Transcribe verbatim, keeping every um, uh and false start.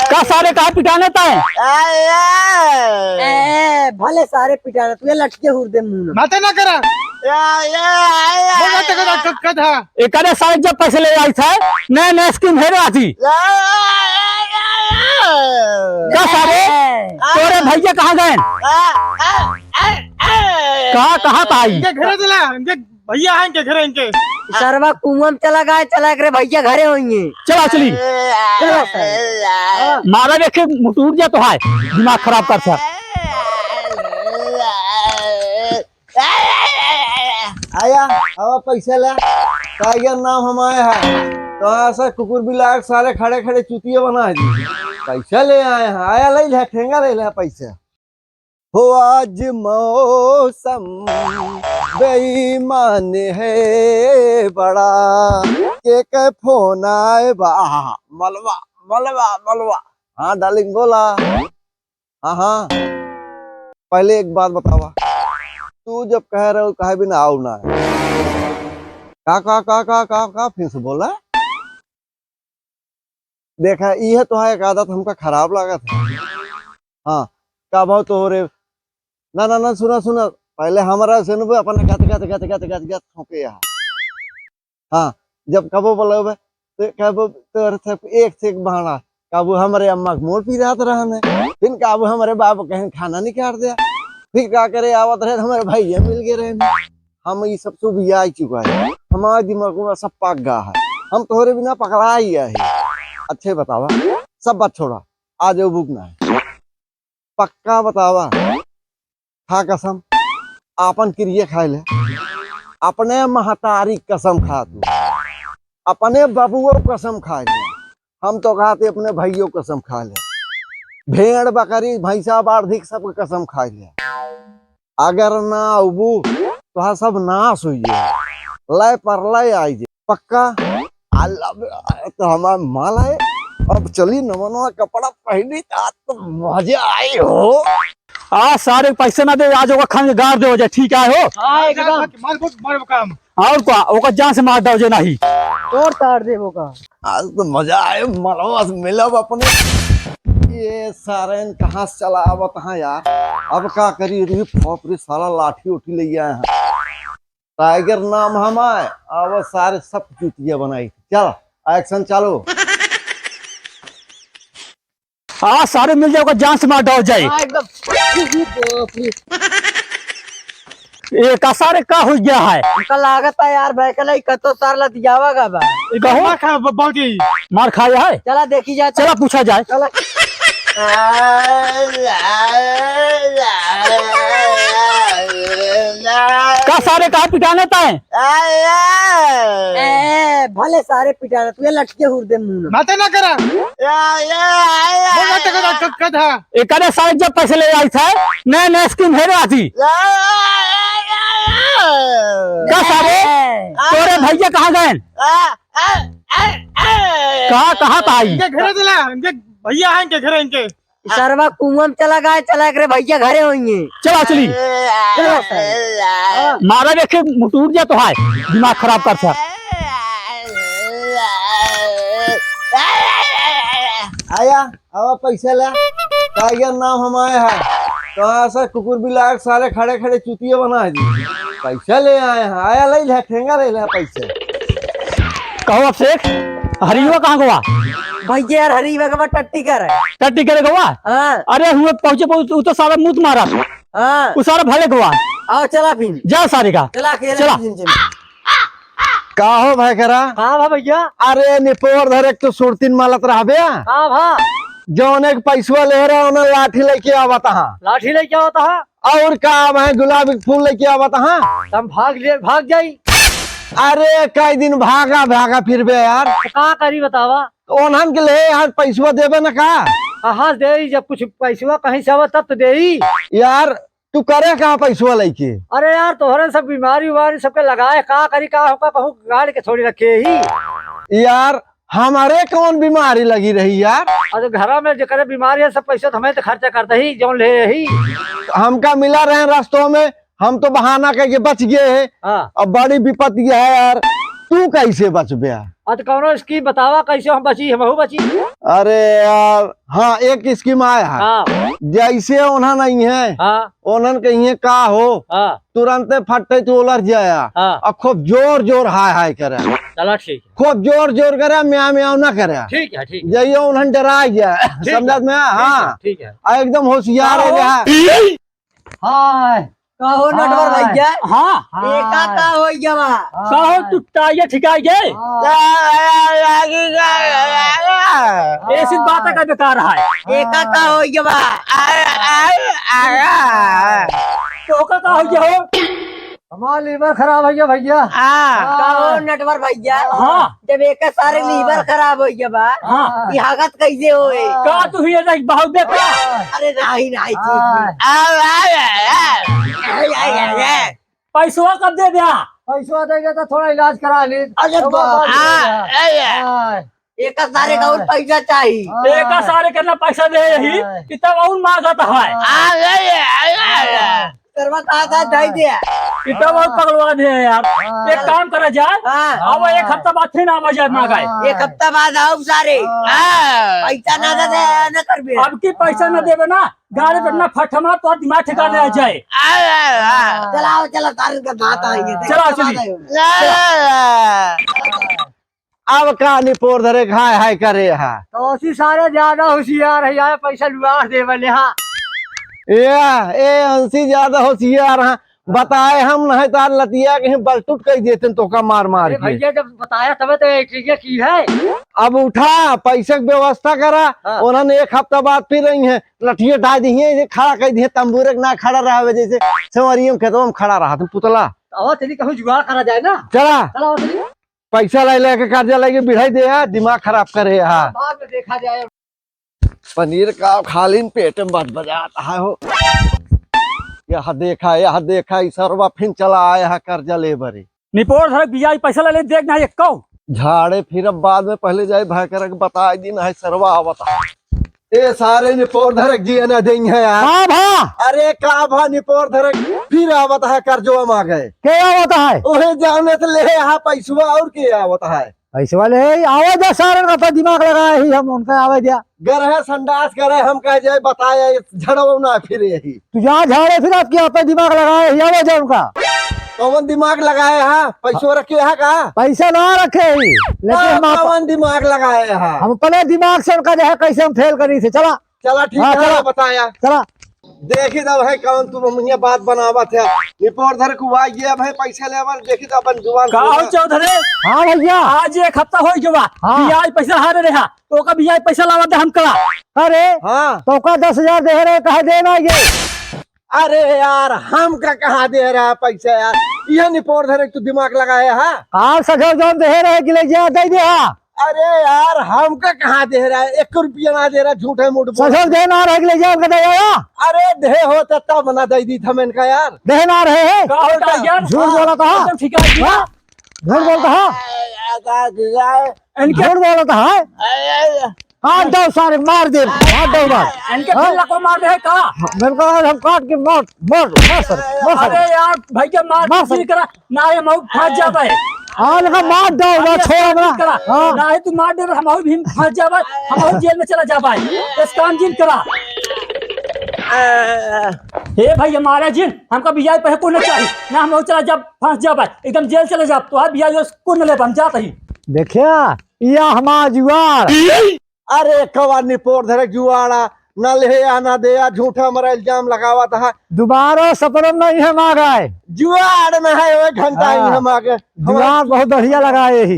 का सारे, कहाँ पिटाने ताए? ए, भले सारे पिटाने, तू ये लठिया हुर दे मुंह में। बातें ना करा। बोल, बातें करा, कद, कद हा। एकरे सारे जब पैसे ले आई था, नए, नए स्कीम हेरे आती। का सारे? तोरे भैया कहाँ गए? कहाँ, कहाँ था आई? इनके घरे चला, इनके भैया हैं इनके घरे इनके। सरवा कुआं में चला गए, चला एकरे भैया घरे होइहैं। चला चली। चलो सर। मारा देखे मुटूर जा तो है, दिमाग खराब कर सर। आया, आवा पैसा ला। टाइगर नाम हमारे है। तो ऐसा कुकुर बिलार सारे खड़े खड़े चुतिया बना है जी। पैसा ले आए हैं, आया ले ले, ठेंगा ले ले पैसा। हो आज मौसम बेईमान है बड़ा, के के फोन आए बा, आहा, मलवा, मलवा, मलवा। हाँ डार्लिंग बोला। हाँ, हाँ। पहले एक बात बतावा, तू जब कह रहे हो, कहे बिना आओ ना। का, का, का, का, का, का, फिर से बोला। देखा, ई है तोहार एक आदत हमका खराब लागत है। हाँ, का भाव तोहरे, ना, ना, ना, सुना, सुना, पहले हमरा से न अपने गत, गत, गत ठोके यहाँ। हाँ, जब कबो बोलबे, तो कबो तोर से एक से एक बहाना, कबो हमरे अम्मा के मोर पिरात रहन है, फिर कबो हमरे बाबू कहीं खाना नहीं काट दिया, फिर का करे, आवत रहे, हमरे भैया मिल गए रहे। हम ई सब सुबिया चुका है, हमारे दिमाग में सब पक गया है, हम तोहरे बिना पकड़ा ही है। अच्छे बतावा, सब बात छोड़ा, आ जाओ भूख ना है। पक्का बतावा, खा कसम, आपन किरिया खाए ले, अपने महतारी कसम खा तू, अपने बबुओ कसम खा ले, हम तो कहते अपने भैयो कसम खा ले, भेड़ बकरी भैंसा बारधिक सबके कसम खा ले। अगर ना अबू, तोहार सब नाश हुई जाए, लय परलय आई जाए। पक्का? I love you। तो हमार माल है। अब चली नवा नवा कपड़ा पहनी, आज तो मजा आई हो। आ सारे पैसे ना दे, आज ओका खान के गाड़ दे हो जाए, ठीक है हो? हाँ, एकदम। मार, मार, मार काम। और का, ओका जान से मार दे हो जाए नहीं। तोड़ ताड़ दे ओका। आज तो मजा आए, मलवा से मिलब अपने। ये सारे कहाँ से चला आवत हैं यार? अब का करी रे बाप रे, साला लाठी उठी ले आए हैं। टाइगर नाम हमार, अब सारे सब चूतिया बनाई। चल, action चालू। आ सारे मिल जाओ, जान से मार डाल जाए। हाँ, एकदम। ए, का सारे का हो गया है? हमका लागत है यार, बैकलाई कतो सार लतियावा गा बा। कहो? मार खा, ब-, बाबूजी। मार खाया है? चला देखी जाए। चला पूछा जाए। चला। का सारे का पिटाने ताए? ए, भले सारे पिटाने, तू ये लठिया हुर दे मुंह में। बातें ना करा। बोल, बातें करा, क-, कद हा। एकरे सारे जब पैसे ले आई था, नए, नए स्कीम हेरे आती। का सारे? तोरे भैया कहाँ गए? कहाँ, कहाँ था आई? इनके घरे चला, इनके भैया हैं इनके घरे इनके। सरवा कुआं में चला गए, चला एकरे भैया घरे होइहैं। चला चली। चलो सर। मारा देखे मुटूर जा तो है, दिमाग खराब कर सर। आया, आवा पैसा ला। टाइगर नाम हमारे है। तो ऐसा कुकुर बिलार सारे खड़े खड़े चूतिया बना है जी। पैसा ले आए हैं, आया ले ले, ठेंगा ले ले पैसे। कहो अब शेख, हरीवा कहाँ गवा? भैया यार, हरीवा के बाद टट्टी करे। टट्टी करे गवा? हाँ। अरे हुए पहुँचे, पहुँचे, उ तो साला मुत मारा। हाँ। उ सारा भले गवा। आओ चला फिर। जा सारे का। चला, अकेले चला। जिन, जिन। का हो भाई करा? हाँ भा भैया। अरे निपोर धरे एक तो सुरतीन मालत रहबे। हाँ भा। जौन एक पैसवा ले रहा, ओने लाठी लेके आवत हा। लाठी लेके आवत हा? और का, मैं गुलाब के फूल लेके आवत हा। तम भाग लिए, भाग जाई। अरे कई दिन भागा भागा फिरबे यार। तो का करी बतावा? तो ओनहन के ले यार पैसवा देबे न का? कहाँ से देई, जब कुछ पैसवा कहीं से आवा तब तो देई। यार तू करे कहाँ पैसवा लेके? अरे यार, तोहरे सब बीमारी उमारी सबके लगाए, का करी, का होका कहूँ गाड़ के थोड़ी रखे ही। यार, हमारे कौन बीमारी लगी रही यार? अरे घरा में जेकरे बीमारी है, सब पैसा तो हमें तो खर्चा करते ही, जौन ले ही। हमका मिला रहे रस्तों में, हम तो बहाना कइके बच गए हैं। हाँ। अब बड़ी विपत्ति है यार, तू कैसे बचबे यार? हाँ, तो कौनो scheme बतावा, कैसे हम बची, हमहू बची। अरे यार, हाँ, एक scheme आया है। हाँ। जैसे उन्हन नहीं है, हाँ। उन्हन कहिए का हो, हाँ। तुरंते फट्टे तू उलर जाया। हाँ। और खूब जोर जोर हाय हाय करे। चला ठीक है। खूब जोर जोर करे, म्याऊं म्याऊं ना करे। ठीक है, ठीक है। जइयो उन्हन डरा गया। ठीक है। समझत में? ठीक है, हाँ। ठीक है। आ एकदम होशियार हाँ, हो हो। गया। हाय। का हो नटवर हाय। भैया? हाँ। एका का हो गया बा? का हो, तू टाइए ठिकाई गए? हाँ। ऐसी बात का बेकार है। एका का हो गया बा? तो का, का हो गया हो? हमार liver खराब हो गया भैया। हाँ। का हो नटवर भैया? हाँ। जब एक सारे liver खराब हो गया बा, हाँ। ई हागत कैसे होए? का तू ही ऐसा बहुत बेकार? अरे नाही, नाही, ठीक, हाँ। ठीक। आ, आ, आ, आ। आ, आ, आ, आ। पैसवा कब दे द्या? पैसवा देंगे तो थोड़ा इलाज करा ली। अरे तो बा-, बात आ, है। आ, आ। हाँ। एक सारे का और हाँ। पैसा चाहिए। हाँ। एक सारे कितना पैसा दे यही हाँ। कि तब और मांगत है। हाँ। आ, आ, आ, आ, आ। सरवा कहा था, दे दे। कि तब और हाँ। पगलवा दे यार। हाँ। एक काम करा जाए, हाँ। अब एक हफ्ता बाद फिर आवा जाए मांगाए। हाँ। एक हफ्ता बाद आओ सारे। हाँ। पैसा ना दे, ना करबे। अब की पैसा ना देबे ना, गाड़ी पे ना फटमा तो दिमाग ठिकाने आ जाए। आ, आ, आ। चलाओ, चला, तारन का दांत आएंगे। चला, चला, चली। चला। अब का निपोर धरे हाय हाय करे हा? तो उसी सारे ज्यादा होशियार है, यार पैसा लुआ दे वाले हा। ए, ए, उनसे ज्यादा होशियार हा। बताए हम नहीं तो लतिया के बलटुट कर देते तोका मार मार अरे के। भैया, जब बताया तब तो एक चीज की है। अब उठा, पैसे की व्यवस्था करा। हाँ। उन्होंने एक हफ्ता बाद फिर रही है, लठिया डाल दी है, खड़ा कर दिए, तंबूरे के ना खड़ा रहा, जैसे सेवरियों के खेतवा में खड़ा रहा, तुम पुतला। आओ, चली कहूँ जुगाड़ करा जाए ना। चला। चला, आओ, चली। पैसा ले लेके कर्जा लेके बिढ़ाई दे है, दिमाग खराब करे है। बाद में देखा जाए। पनीर का खाली पेट में बजबजात है हो। यह देखा, यह देखा, ई सरवा फिन चला आया है कर्जा ले बरे। निपोर धरे बियाह पैसा ले ले, देख ना ये कौ। झाड़े फिर अब बाद में, पहले जाए भाई करे के बताए दिन है सरवा आवत है। ए सारे निपोर धरे जिया ना देंगे यार। का भा? अरे का भा निपोर धरे फिर आवत है कर्जवा मांगे। के आवत है? ओहे जाने से ले हा पैसवा और के आवत है? पैसवा ले आवे दे सारन का तो दिमाग लगाए ही हम उनका आवे दिया। गरहे संडास करे हम कह जाए बताए झड़वा ना फिर यही। तू जा झाड़े फिर आपकी आपे दिमाग लगाए ही आवे दे उनका। कौन दिमाग लगाए हा? पैसवा रखे हा का? पैसा ना रखे ही। लेकिन हाँ, हम आप कौन दिमाग लगाए हा? हम अपने दिमाग से उनका जो है कैसे हम फेल करी थे। चला। चला ठीक हाँ, है, चला। बताया। चला। देखी तब है कौन तू मम्मिया बात बनावत है। निपोर धरे को आ गया भाई पैसा लेवर, देखी तो अपन जुबान का खोला। हो चौधरी? हाँ भैया। आज एक हफ्ता हो गया। हाँ। बियाह पैसा हारे रहा। तो का बियाह पैसा लावा दे हम करा। अरे। हाँ। तो का दस हजार दे रहे, कहे देना ये? अरे यार, हम का कहाँ दे रहा पैसा यार? यह निपोर धरे तू दिमाग लगाए हा? हाँ, सजो जौन दे रहे कि ले जा, दे दे हा। अरे यार, हमका कहाँ दे रहा है? एक रुपया ना दे रहा, झूठे मूठ बोल। ससुर दे ना रहे, ले जाओ, उनका दे आया। अरे, दे हो तो तब ना दे दी था मैं इनका यार। दे ना रहे है। का होता है यार? झूठ बोला था। एकदम ठीक है जी। हाँ? झूठ बोलता है। अरे, अरे, अरे, इनके झूठ बोलता है। अरे, अरे, काट दो सारे, मार दे, मार दो मार। इनके हाँ? फिर लको मार दे है का? हाँ, मैंने कहा, हम काट के मार, मार, मार सर, मार सर। अरे यार, भाई के मार मार किसी सर। करा, ना ये मऊ फंस जाबे। हाँ, लगा मार दो, ना अरे छोड़ा ना। करा, हाँ। ना ही तू मार दे, हम भी फंस जाबे, हम जेल में चला जाबे। इस काम जिन करा। हे भाई, हमारा जिन, हमका बियाह पे को ना चाहिए, ना हम चला जाब, फंस जाबे, एकदम जेल चला जाब, तो बियाह को न ले, हम जात ही। देखिया, या हमार जुआर। अरे कवा निपोर धरे जुआड़ा, ना ले आ ना दे आ, झूठा हमरा इल्जाम लगावत है। दोबारा सपनम नहीं हम आ गए। जुआड़ में है, ओए घंटा ही हाँ। हम आ गए। जुआड़ बहुत बढ़िया लगा यही।